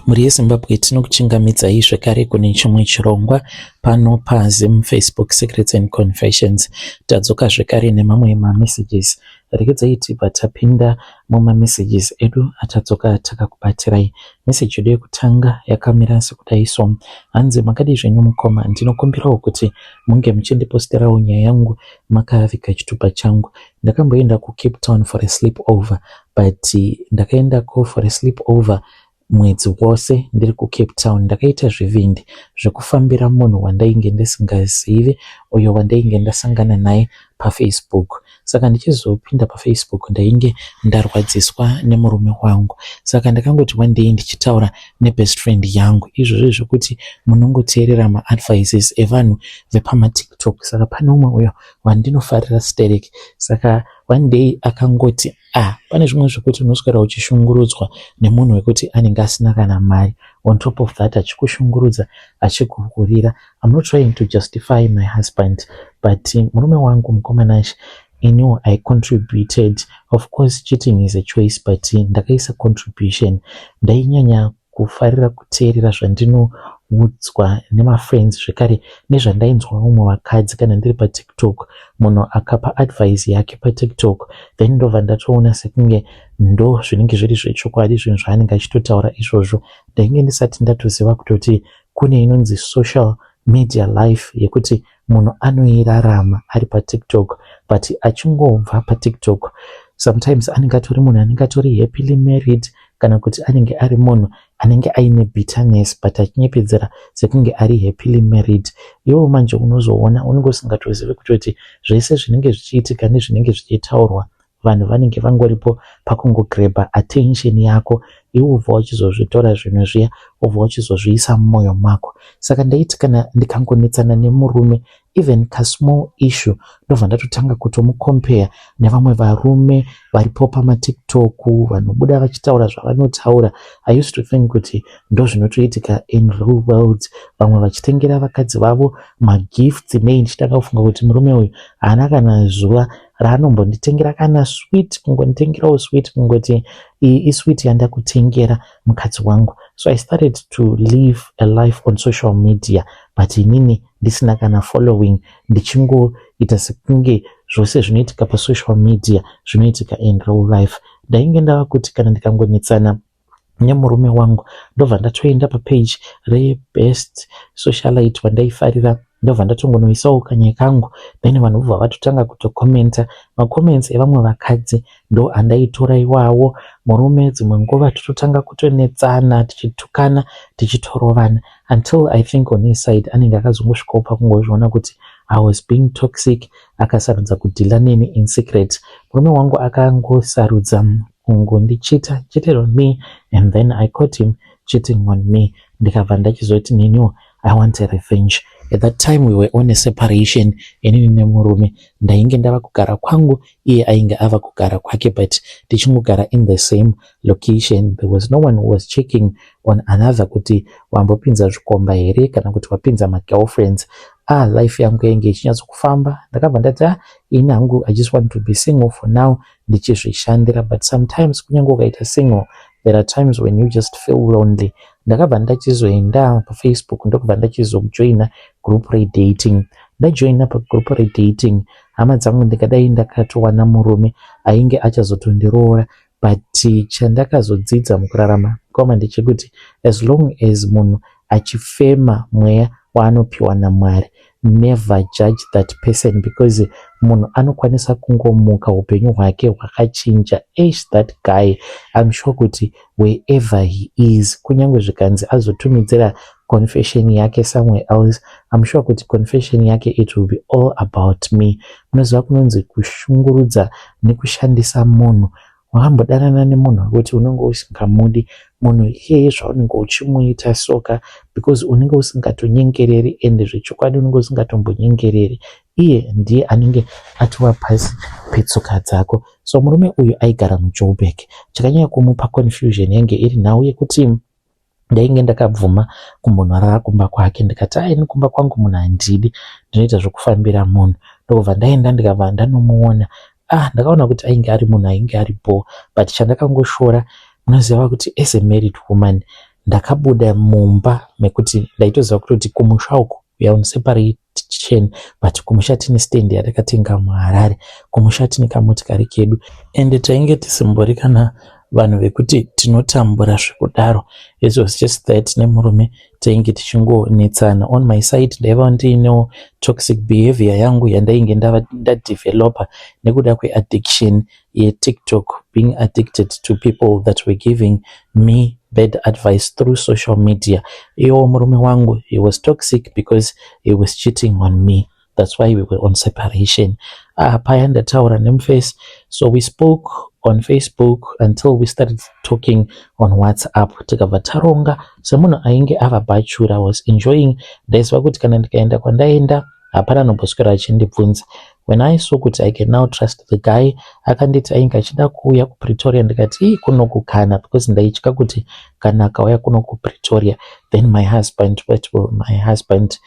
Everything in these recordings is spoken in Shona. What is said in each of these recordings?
Mhuri yeZimbabwe, tinokuchingamidzai zvekare kune chimwe chirongwa pano paZim Facebook Secrets and Confessions. Tadzoka zvekare nemamwe mamessages. Regedzai tibva tapinda mumamessages edu atadzoka takakubatirai. Message yedu yekutanga yakamira sekudai so. Hanzi, "Makadii zvenyu mukoma? Ndinokumbirawo kuti munge muchindiposterawo nyaya yangu makaviga chitupa changu. Ndakamboenda kuCape Town for a sleep over, but ndakaendako for a sleep over mwedzi wose ndiri kuCape Town. Ndakaita zvivindi zvekufambira munhu wandainge ndisingazivi, uyo wandainge ndasangana naye paFacebook. Saka ndichizopinda paFacebook, ndainge ndarwadziswa nemurume wangu. Saka ndakangoti one day ndichitaura nebest friend yangu, izvozvo zvekuti munongoteerera maadvices evanhu vepamaTikTok. Saka pane umwe uyo wandinofarira stereki. Saka one day akangoti, 'Ah, pane zvimwe zvekuti unoswera uchishungurudzwa nemunhu wekuti anenge asina kana mari. On top of that, achikushungurudza, achikuhurira.' I'm not trying to justify my husband, but murume wangu, mukoma Nashe, iniwo I contributed. Of course cheating is a choice, but ndakaisa contribution. Ndainyanya kufarira kuteerera zvandinoudzwa nemafriends, zvekare nezvandainzwa vamwe vakadzi kana ndiri paTikTok. Munhu akapa advice yake paTikTok, then ndobva ndatoona sekunge ndo zvinenge zviri zvechokwadi zvinhu zvaanenge achitotaura izvozvo. Ndainge ndisati ndatoziva kutoti kune inonzi social media life yekuti munhu anoirarama ari paTikTok, but achingobva paTikTok, sometimes anenge atori munhu anenge atori happily married, kana kuti anenge ari munhu anenge aine bitterness, but achinyepedzera sekunge ari happily married. Iwo manje unozoona unenge usingatozivi kutoti zvese zvinenge zvichiitika nezvinenge zvichitaurwa, vanhu vanenge vangoripo pakungograbha attention yako. Iwe ubva uchizozvitora zvinhu zviya, wobva uchizozviisa mumwoyo mako. Saka ndaiti kana ndikangonetsana nemurume, even kasmall issue, ndobva ndatotanga kutomucompare nevamwe varume varipo pamaTikTok vanobuda vachitaura zvavanotaura. I used to think kuti ndo zvinotoitika in real world, vamwe vachitengera vakadzi vavo magifts. Nei ndichitanga kufunga kuti murume uyu haana kana zuva raanombonditengera kana sweet, kungonditengerawo sweet, kungoti iyi isweet yandakutengera, mukadzi wangu. So I started to live a life on social media, but inini ndisina kana following, ndichingoita sekunge zvose zvinoitika pasocial media zvinoitika in real life. Ndainge ndava kuti kana ndikangonetsana nemurume wangu, ndobva ndatoenda papage rebest socialite wandaifarira, ndobva ndatongonoisawo kanyaya kangu. Then vanhu vobva vatotanga kutokomenta. Macomments evamwe vakadzi ndo andaitora iwawo. Murume dzimwe nguva tototanga kutonetsana, tichitukana, tichitorovana, until I think on his side anenge akazongosvikawo pakungozviona kuti I was being toxic, akasarudza kudeala neni in secret. Murume wangu akangosarudza kungondicheata, cheated on me, and then I caught him cheating on me. Ndikabva ndachizoti neniwo I want a revenge. At that time we were on a separation, inini nemurume. Ndainge ndava kugara kwangu, iye ainge ava kugara kwake, but tichingogara in the same location. There was no one who was checking on another kuti wambopinza zvikomba here kana kuti wapinza magirlfriends. Ah, life yangu yainge ichinyatsokufamba. Ndakabva ndati, "Ah, ini hangu I just want to be single for now, ndichizvishandira." But sometimes kunyange ukaita single, there are times when you just feel lonely. Ndakabva ndachizoenda paFacebook, ndokubva ndachizojoina group redating. Ndajoina pagroup redating, hama dzangu, ndikadai ndakatowana murume ainge achazotondiroora. But chandakazodzidza mukurarama kwama ndechekuti as long as munhu achifema mweya waanopiwa naMwari, never judge that person, because munhu anokwanisa kungomuka upenyu hwake hwakachinja. Ash, that guy, I'm sure kuti wherever he is, kunyange zvikanzi azotumidzira confession yake somewhere else, I'm sure kuti confession yake, it will be all about me. Munoziva kunonzi kushungurudza nekushandisa munhu. Wakambodanana nemunhu wekuti unenge usingamudi munhu iyeye, zvaunenge uchimuita soka, because unenge usingatonyengereri, ende zvechokwadi unenge usingatombonyengereri, iye ndiye anenge atova pasi petsoka dzako. So murume uyu aigara muJoburg. Chakanyanya kumupa confusion yange iri nhau yekuti ndainge ndakabvuma kumbonorara kumba kwake. Ndikati, "Aini kumba kwangu munhu handidi, ndinoita zvekufambira munhu." Ndokubva ndaenda, ndikabva ndanomuona. Ah, ndakaona kuti ainge ari munhu ainge ari bho, but chandakangoshora, munoziva kuti as a married woman Ndakabuda mumba mekuti ndaitoziva kutoti kumusha uku we are on separation, but kumusha tine stand yatakatenga muHarare, kumusha tine kamotikari kedu, ende tainge tisimbori kana vanhu vekuti tinotambura zvekudaro. It was just that nemurume tainge tichingonetsana. On my side ndaiva ndiinewo toxic behavior yangu yandainge ndadevelopa nekuda kweaddiction yeTikTok, being addicted to people that were giving me bad advice through social media. Iwo murume wangu, he was toxic because he was cheating on me. That's why we were on separation. Paya ndataura nemface, so we spoke on Facebook until we started talking on WhatsApp. Tikabva taronga semunhu ainge ava bachelor, was enjoying. Ndaiziva kuti kana ndikaenda kwandaenda hapana anomboswera achindibvunza. When I saw kuti I can now trust the guy, akanditi ainge achida kuuya kuPretoria. Ndikati, "Ii, kunoku kana," because ndaitya kuti kana akauya kuno kuPretoria, then my husband, what will my husband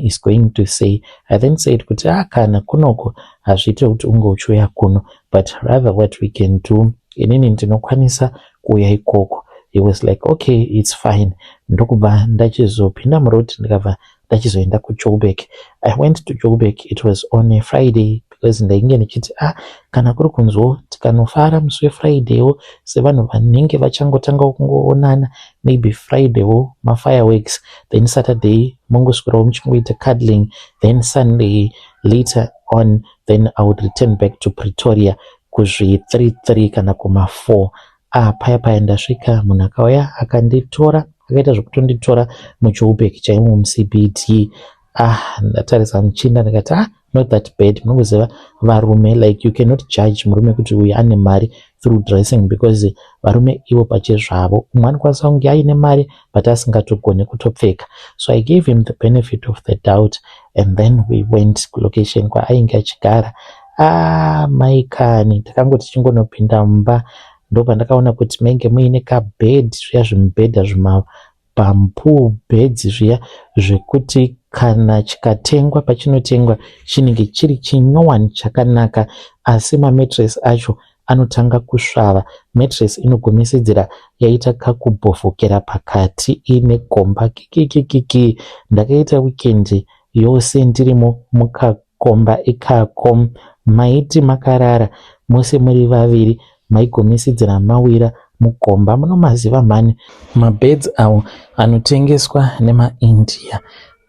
is going to say? I then said kuti, "Ah, kana kunoko hazviite kuti unge uchiuya kuno, but rather what we can do, inini ndinokwanisa kuuya ikoko." He was like, "Okay, it's fine." Ndokubva ndachizopinda muroad, ndikabva ndachizoenda kuJoburg. I went to Joburg. It was on a Friday because ndainge ndichiti, ah, kana kuri kunzwo tikanofara musi weFridaywo sevanhu vanenge vachangotanga kungoonana, maybe Fridaywo mafireworks, then Saturday mongoswerawo muchingoita cuddling, then Sunday later on, then I would return back to Pretoria kuzvi 33 kana kuma4. Ah, paya paya ndasvika, munhu akauya akanditora, akaita zvekutonditora muJoburg chaimo muCBD. Ah, ndatarisa muchinda ndikati, "Ah, not that bad." Munongoziva varume, like you cannot judge murume kuti uyu ane mari through dressing, because varume ivo pachezvavo umwe anokwanisa kunge aine mari but asingatogoni kutopfeka. So I gave him the benefit of the doubt and then we went kulocation kwaainge achigara. Ah, maikani, takangoti tichingonopinda mumba, ndopandakaona kuti mainge muine kabed, zviya zvimubhedha zvimabamboo beds zviya zvekuti kana chikatengwa pachinotengwa chinenge chiri chinyowani chakanaka, asi mamattress acho anotanga kusvava. Mattress inogumisidzira yaita kakubhovhokera pakati, ine gomba kikikikiki. Ndakaita weekend yose ndirimo mukakomba ikako. Maiti makarara mose muri vaviri, maigumisidzira mawira mugomba. Munomaziva mhani mabeds awo anotengeswa nemaIndia.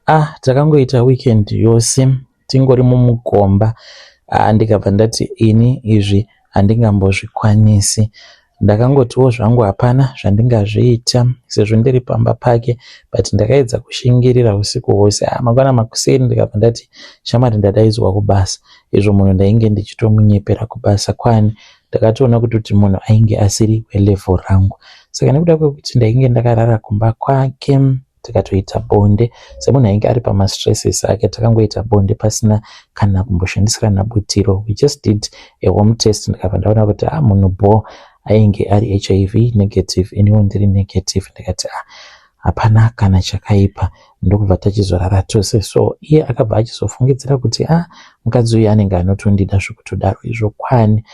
Ah, takangoita weekend yose tingori mumugomba. Ah, ndikabva ndati ini izvi handingambozvikwanisi. Ndakangotiwo zvangu hapana zvandingazviita sezvo ndiri pamba pake, but ndakaedza kushingirira usiku hwose. Ah, mangwana makuseni ndikabva ndati, "Shamwari, ndadaidzwa kubasa." Izvo munhu ndainge ndichitomunyepera kubasa kwani. Ndakatoona kuti munhu ainge asiri welevel rangu. Saka nekuda kwekuti ndainge ndakarara kumba kwake, tikatoita bonde semunhu ainge ari pamastresses ake, takangoita bonde pasina kana kumboshandisirana butiro. We just did a home test, ndikabva ndaona kuti, ah, munhu bo ainge ari HIV negative, iniwo ndiri negative. Ndikati, "Ah, hapana kana chakaipa." Ndokubva tachizorara tose. So iye akabva achizofungidzira kuti, ah, mukadzi uyu anenge anotondida zvekutodaro. Izvo kwani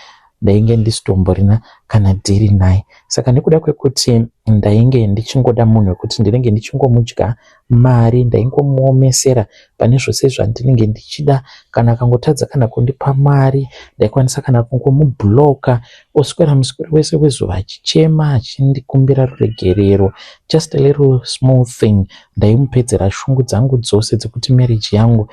ndainge ndisitomborina kana dhiri naye. Saka nekuda kwekuti ndainge ndichingoda munhu wekuti ndinenge ndichingomudya mari, ndaingomuomesera pane zvose zvandinenge ndichida. Kana akangotadza kana kundipa mari, ndaikwanisa kana kungomubhuloka, oswera muswero wese wezuva achichema achindikumbira ruregerero. Just a little small thing, ndaimupedzera shungu dzangu dzose dzekuti marriage yangu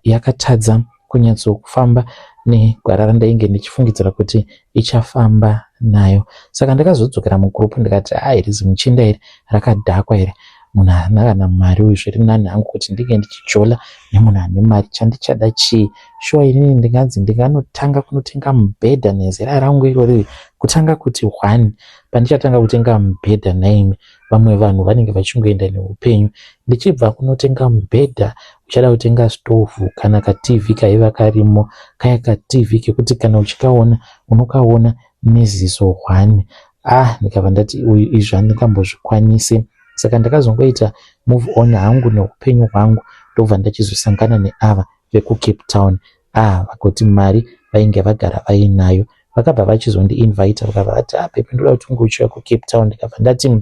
yakatadza kunyatsokufamba negwara randainge ndichifungidzira kuti ichafamba nayo. Saka ndakazodzokera mugroup ndikati, "A, iri zimuchinda iri rakadhakwa iri, munhu haana kana mari uyu. Zviri nani hangu kuti ndinge ndichijola nemunhu ane mari. Chandichada chii? Shuwa inini ndinganzi ndinganotanga kunotenga mubhedha nezera rangu irori? Kutanga kuti one, pandichatanga kutenga mubhedha naimi, vamwe vanhu vanenge vachingoenda neupenyu. Ndichibva kunotenga mubhedha, uchada kutenga stovhu kana kaTV." Kaiva karimo kaya kaTV kekuti kana uchikaona unokaona neziso one. Ah, ndikabva ndati uyu izvi handingambozvikwanisi. Saka ndakazongoita move on hangu neupenyu hwangu, ndobva ndachizosangana neava vekuCape Town. Ah, vakoti mari vainge vagara vainayo. Vakabva vachizondiinvita, vakabva vati, "Ah, babe, ndoda kuti unge uchiuya kuCape Town." Ndikabva ndati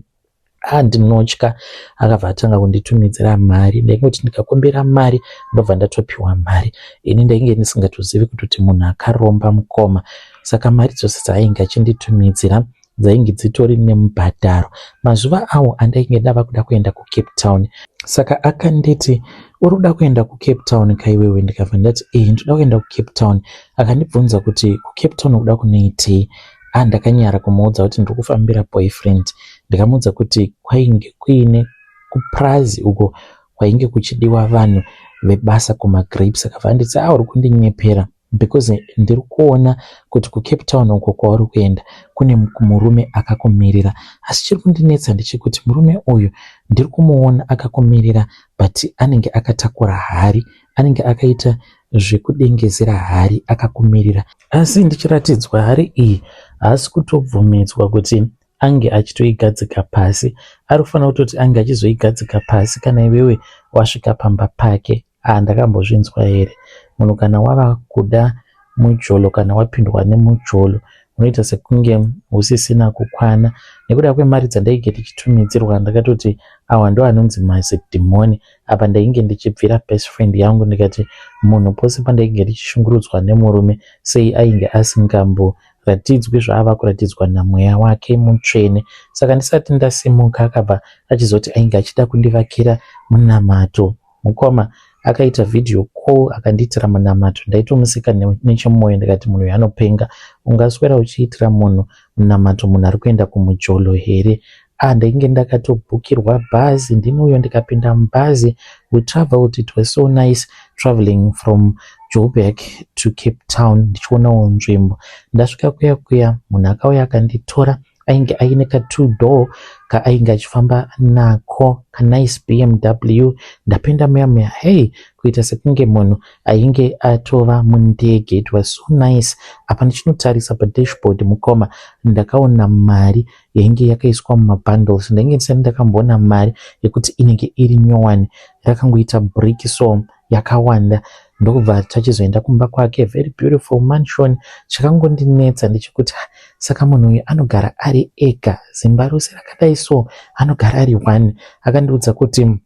Ah, ndinotya. Akabva atanga kunditumidzira mari. Ndaingoti ndikakumbira mari ndobva ndatopiwa mari. Ini ndainge ndisingatozivi kutoti munhu akaromba mukoma. Saka mari dzose dzaainge achinditumidzira dzainge dzitori nemubhadharo. Mazuva awo andainge ndava kuda kuenda kuCape Town. Saka akanditi uri kuda kuenda kuCape Town kaiwewe? Ndikabva ndati eh, ndoda kuenda kuCape Town. Akandibvunza kuti kuCape Town ukuda kunoitei? Ah, ndakanyara kumuudza kuti ndiri kufambira boyfriend. Ndikamuudza kuti kwainge kuine kupurazi uko kwainge kuchidiwa vanhu vebasa kumagrapes. Akabva anditi ah, uri kundinyepera because ndiri kuona kuti kuCape Town uko kwauri kuenda kune murume akakumirira. Asi chiri kundinetsa ndechekuti murume uyu ndiri kumuona akakumirira but anenge akatakura hari, anenge akaita zvekudengezera hari akakumirira. Asi ndichiratidzwa hari iyi haasi kutobvumidzwa kuti ange achitoigadzika pasi. Ari kufanira kutoti ange achizoigadzika pasi kana iwewe wasvika pamba pake. Ah, ndakambozvinzwa here? Munhu kana wava kuda mujolo kana wapindwa nemujolo unoita sekunge usisina kukwana. Nekuda kwemari dzandainge ndichitumidzirwa ndakatoti awa ndo anonzi mazidhimoni. Apa ndainge ndichibvira best friend yangu ndikati munhu pose pandainge ndichishungurudzwa nemurume sei ainge asingamboratidzwi zvaava kuratidzwa namweya wake mutsvene. Saka ndisati ndasimuka akabva achizoti ainge achida kundivakira munamato. Mukoma akaita video call akandiitira munamato. Ndaitomuseka nechemumoyo ndikati munhu uyu anopenga. Ungaswera uchiitira munhu munamato munhu ari kuenda kumujolo here? Ah, ndainge ndakatobhukirwa bhazi ndini uyo ndikapinda mubhazi. We traveled, it was so nice traveling from Joburg to Cape Town ndichionawo nzvimbo. Ndasvika kuya kuya munhu akauya akanditora ainge aine ka two door kaainge achifamba nako kanice BMW. Ndapinda muya muya, hey, kuita sekunge munhu ainge atova mundege. It was so nice. Apa ndichinotarisa padashboard mukoma, ndakaona mari yainge yakaiswa mumabundles. Ndainge ndisati ndakamboona mari yekuti inenge iri nyowani, rakangoita brick so yakawanda. Ndokubva tachizoenda kumba kwake, very beautiful mansion. Chakangondinetsa ndechekuti saka munhu uyu anogara ari ega zimba rose rakadai so anogara ari one. Akandiudza kuti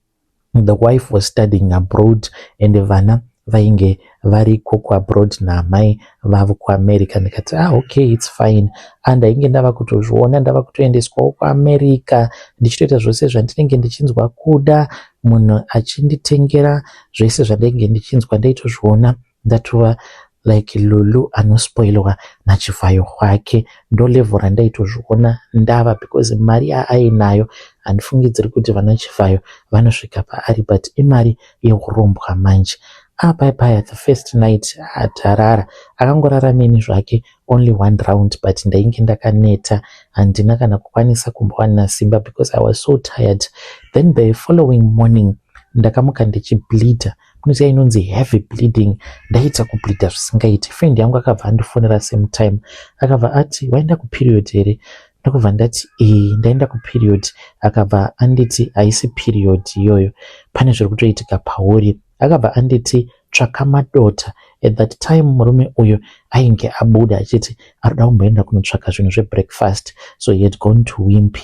the wife was studying abroad and vana vainge variko kuabroad naamai vavo kuAmerica. Ndikati ah, okay, it's fine. Ah, ndainge ndava kutozviona ndava kutoendeswawo kuAmerica ndichitoita zvose zvandinenge ndichinzwa kuda, munhu achinditengera zvese zvandainge ndichinzwa. Ndaitozviona ndatova like Lulu anospoilwa nachivhayo hwake. Ndo level randaitozviona ndava because mari yaainayo handifungidziri kuti vana Chivhayo vanosvika paari, but imari yeurombwa manje. Apa paya the first night atarara, akangorara neni zvake only one round, but ndainge ndakaneta, handina kana kukwanisa kumbowana simba because I was so tired. Then the following morning ndakamuka ndichibleeda. Munoziva inonzi heavy bleeding, ndaita kubleeda zvisingaiti. Friend yangu akabva andifonera same time, akabva ati waenda kuperiod here? Ndokubva ndati ee, ndaenda kuperiod. Akabva anditi haisi period iyoyo, pane zviri kutoitika pauri. Akabva anditi tsvaka madota. At that time murume uyu ainge abuda achiti arikuda kumboenda kunotsvaka zvinhu zvebreakfast, so he had gone to Wimpy.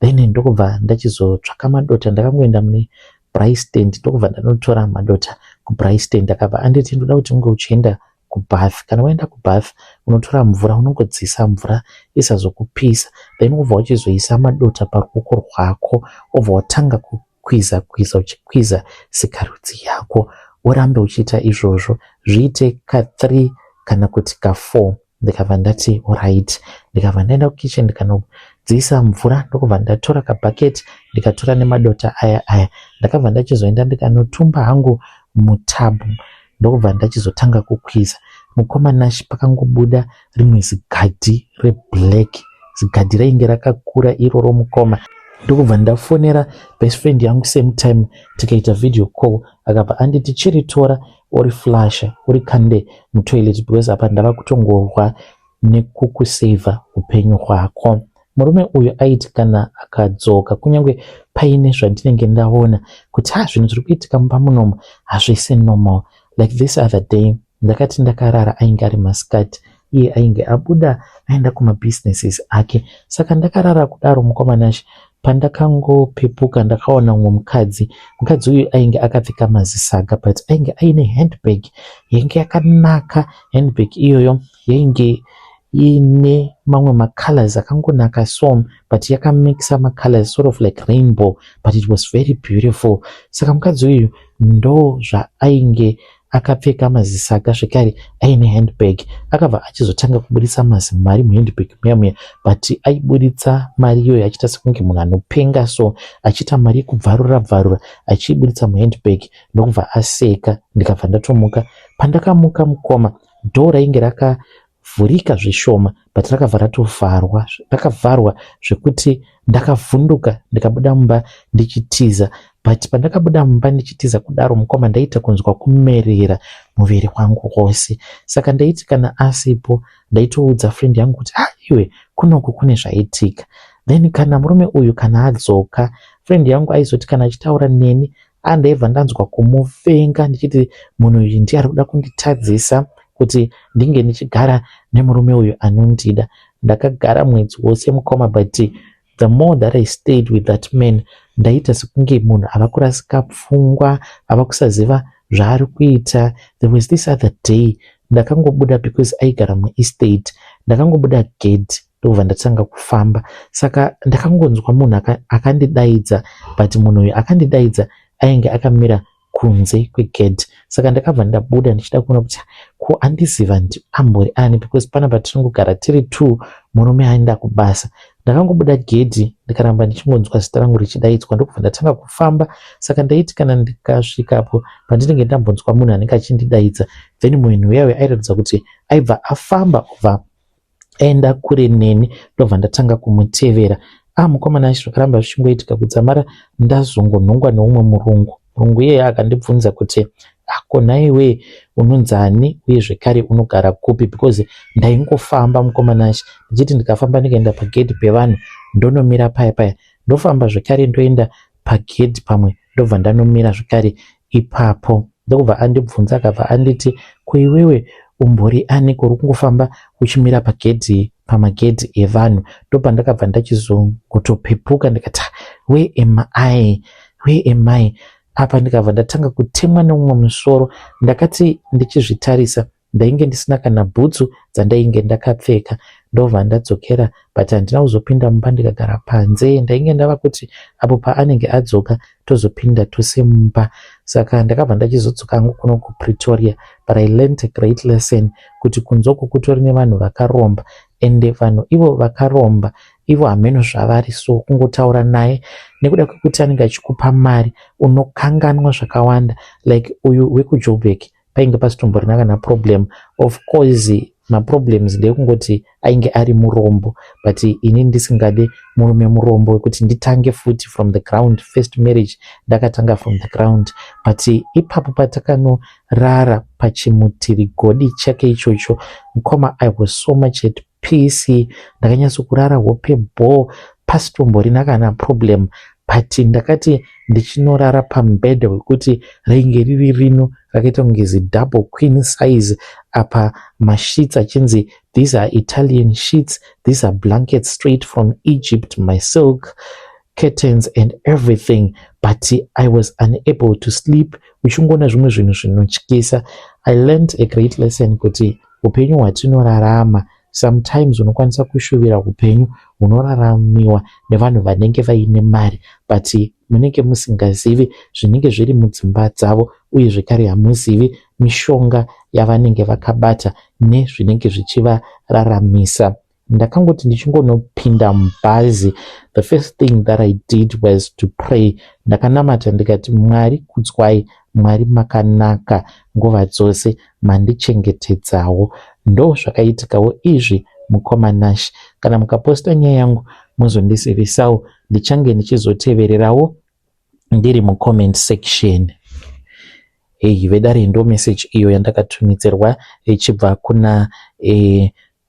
Then ndokubva ndachizotsvaka madota. Ndakangoenda mune braai stand, ndokubva ndanotora madota kubraai stand. Akabva anditi ndoda kuti unge uchienda kubath. Kana waenda kubath unotora mvura, unongodziisa mvura isazokupisa, then wobva uchizoisa madota paruoko rwako, wobva watanga kukwiza kwiza uchikwiza sikarudzi yako. Urambe uchiita izvozvo zviite ka3 kana kuti ka4. Ndikabva ndati alright. Ndikabva ndaenda kukitchen ndikanodziisa mvura, ndokubva ndatora kabhaketi ndikatora nemadota aya aya. Ndakabva ndachizoenda ndikanotumba hangu mutabhu, ndokubva ndachizotanga kukwiza. Mukoma Nash, pakangobuda rimwe zigadhi reblack, zigadhi rainge rakakura iroro mukoma. Ndokubva ndafonera best friend yangu same time, tikaita video call. Akabva anditi chiritora oriflasha urikande mutoilet because apa ndava kutongorwa nekukusevha upenyu hwako. Murume uyu aiti kana akadzoka, kunyange paine zvandinenge ndaona kuti ha, zvinhu zviri kuitika mumba munomu hazvisi normal. Like this other day ndakati ndakarara, ainge ari masikati, iye ainge abuda aenda kumabusinesses ake. Saka ndakarara kudaro mukoma Nash, Pandakangopepuka ndakaona mumwe mukadzi. Mukadzi uyu ainge akapfeka mazisaga but ainge aine handbag yainge yakanaka. Handbag iyoyo yainge iine mamwe macolors akangonaka so, but yakamixa macolors, sort of like rainbow, but it was very beautiful. Saka mukadzi uyu ndo zvaainge akapfeka mazisaga, zvekare aine handbag. Akabva achizotanga kubuditsa mazimari muhandbag muya muya, but aibuditsa mari iyoyo achiita sekunge munhu anopenga so, achiita mari yekubvarura bvarura achiibuditsa muhandbag, ndokubva aseka. Ndikabva ndatomuka. Pandakamuka mukoma, door rainge rakavhurika zvishoma, but rakabva ratovharwa, rakavharwa zvekuti ndakavhunduka, ndikabuda mumba ndichitiza. But pandakabuda mumba ndichitiza kudaro mukoma, ndaita kunzwa kumerera muviri wangu wose. Saka ndaiti kana asipo ndaitoudza friend yangu kuti, "Ah, iwe, kunoku kune zvaitika." Then kana murume uyu kana adzoka, friend yangu aizoti kana achitaura neni, andaibva ndanzwa kumuvenga, ndichiti munhu uyu ndiye ari kuda kunditadzisa kuti ndinge ndichigara nemurume uyu anondida. Ndakagara mwedzi wose mukoma, but the more that I stayed with that man, ndaita sekunge munhu ava kurasika pfungwa, ava kusaziva zvaari kuita. There was this other day, ndakangobuda because aigara muestate. Ndakangobuda gate, ndobva ndatanga kufamba. Saka ndakangonzwa munhu akandidaidza, but munhu uyu akandidaidza ainge akamira kunze kwegate. Saka ndakabva ndabuda ndichida kuona kuti ko andiziva ambori ani, because panapa tinongogara tiri two, murume aenda kubasa. Ndakangobuda gedhi, ndikaramba ndichingonzwa zita rangu richidaidzwa, ndokubva ndatanga kufamba. Saka ndaiti kana ndikasvikapo pandinenge ndambonzwa munhu anenge achindidaidza, then munhu uyauya airatidza kuti aibva afamba obva aenda kure neni, ndobva ndatanga kumutevera. A, mukomana achi, zvakaramba zvichingoitika kudzamara ndazongonhongwa neumwe murungu. Murungu iyeye akandibvunza kuti, "Ako nhaiwe, unonzani uye zvekare unogara kupi?" Because ndaingofamba mukomana achi, ndichiti ndikafamba ndikaenda pagedhi pevanhu, ndonomira paya paya, ndofamba zvekare ndoenda pagedhi pamwe, ndobva ndanomira zvekare ipapo. Ndokubva andibvunza, akabva anditi, "Ko iwewe umbori ani, kuri kungofamba uchimira pagedhi, pamagedhi evanhu?" Ndopandakabva ndachizongotopepuka, ndikati, "Where am I? Where am I?" Apa ndikabva ndatanga kutemwa neumwe musoro. Ndakati ndichizvitarisa, ndainge ndisina kana bhutsu dzandainge ndakapfeka. Ndobva ndadzokera, but handina kuzopinda mumba, ndikagara panze. Ndainge ndava kuti apo paanenge adzoka tozopinda tose mumba. Saka ndakabva ndachizodzoka hangu kuno kuPretoria, but I learned a great lesson kuti kunze uku kutori nevanhu vakaromba, ende vanhu ivo vakaromba ivo hameno zvavari. So kungotaura naye, nekuda kwekuti anenge achikupa mari, unokanganwa zvakawanda. Like uyu wekuJoburg, painge pasitomborina kana problem. Of course maproblems ndekungoti ainge ari murombo, but ini ndisingade murume murombo wekuti nditange futi from the ground. First marriage ndakatanga from the ground, but ipapo patakanorara pachimutirigodi chake ichocho mukoma, I was so much at peace. Ndakanyatsokurara hope bho, pasitomborina kana problem. But ndakati ndichinorara pamubhedha wekuti rainge riri rino rakaita kunge zidouble queen size, apa masheets achinzi, "These are Italian sheets, these are blankets straight from Egypt, my silk curtains and everything," but I was unable to sleep, uchingoona zvimwe zvinhu zvinotyisa. I learned a great lesson kuti upenyu hwatinorarama, sometimes unokwanisa kushuvira upenyu hunoraramiwa nevanhu vanenge vaine mari, but munenge musingazivi zvinenge zviri mudzimba dzavo, uye zvekare hamuzivi mishonga yavanenge vakabata nezvinenge zvichivararamisa. Ndakangoti ndichingonopinda mubhazi, the first thing that I did was to pray. Ndakanamata ndikati, "Mwari kudzwai, Mwari makanaka nguva dzose, mandichengetedzawo." Ndo zvakaitikawo izvi mukoma Nash. Kana mukaposta nyaya yangu, muzondizivisawo, ndichange ndichizotevererawo ndiri mucomment section. Hei vedare, ndo message iyo yandakatumidzirwa ichibva kuna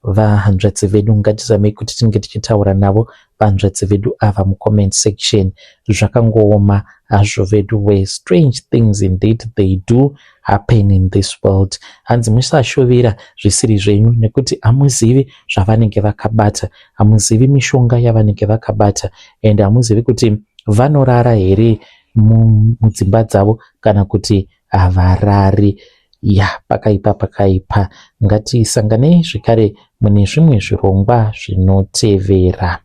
vahanzvadzi vedu. Ngatizamei kuti tinge tichitaura navo vahanzvadzi vedu ava mucomment section. Zvakangooma. Hazvo veduwe, strange things indeed, they do happen in this world. Hanzi musashuvira zvisiri zvenyu nekuti hamuzivi zvavanenge vakabata, hamuzivi mishonga yavanenge vakabata and hamuzivi kuti vanorara here mudzimba dzavo kana kuti havarari. Ya, pakaipa, pakaipa. Ngatisanganei zvekare mune zvimwe zvirongwa zvinotevera.